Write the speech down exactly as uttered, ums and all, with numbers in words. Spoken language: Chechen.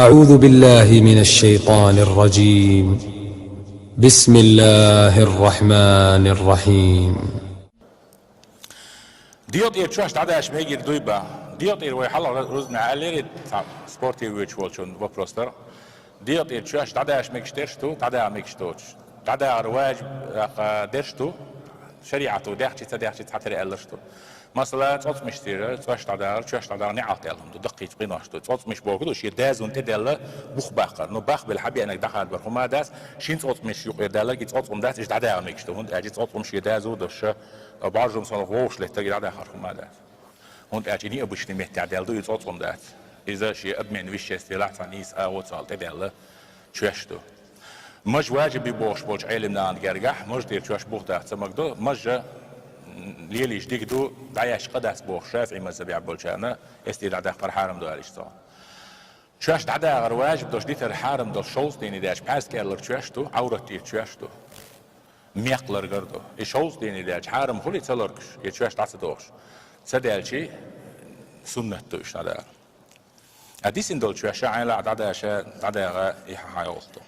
أعوذ بالله من الشيطان الرجيم. بسم الله الرحمن الرحيم. Дегӏа тӏера чоьш дӏадаш мегар дуй ба? Дегӏа тӏера вай хьалха рузна аьллера, цхьа спорте воьдуш волчун вопрос дара. Дегӏа тӏера чоьш дӏадаш мегаш дерш ду, дӏадаха мегаш доцуш. Дӏадахар важиб, а, дерш ду, шариӏато дехчи, ца дехчи цхьатера аьлларш ду. Масала, цӏоцкъамаш тӏера, цоьш дӏадахар, чоьш дӏадахар неӏалт аьлла хӏама ду, даккхийчу къинош ду. Цӏоцкъамаш бохург ду, шен дазун тӏедаьлла бух баккхар. Ну, бахбелла хьабеанарг дӏахадабар хӏума дац, шин цӏоцкъамаш юкъера даьлларг и цӏоцкъам дац, иштта дӏадаха мегаш ду. ХӀунда аьлча цӏоцкъам шен дазо дош, бӏаржум санна вовш леттарг дӏадахар хӏума дац. ХӀунда аьлча и необычный меттехь даьлла ду, и цӏоцкъам дац. Иза шен обмен веществ елахь цхьа нийса агӏо цхьа тӏедаьлла чоьш ду. Маж важиб ю бохуш болчу Ӏелимнахана гергахь, маж тӀера чоьш бух даха ца магадо, маж, м, лелийча дика ду, дӀаяьшча къа дац бохуш, шафиӀий мазхабехь болчарна, эс тӀера дӀадаккхар хьарам ду аьлла иштта цхьа. Чоьш дӀадахар важиб долуш, дитар хьарам долуш, шовзткъа дийне даьлча пхьаьрс кӀел ларг чоьш ду, Ӏаврат тӀера чоьш ду, мекх ларгар ду. И шовзткъа дийне даьлча хьарам хуьлий ца ларгаш, я чоьш дӀа ца дохуш? Ца даьлчий, суннат ду уьш дӀадахар. А дисина долу чоьш а Ӏайла а дӀадаша, дӀадаха и хьан хьайолу ду.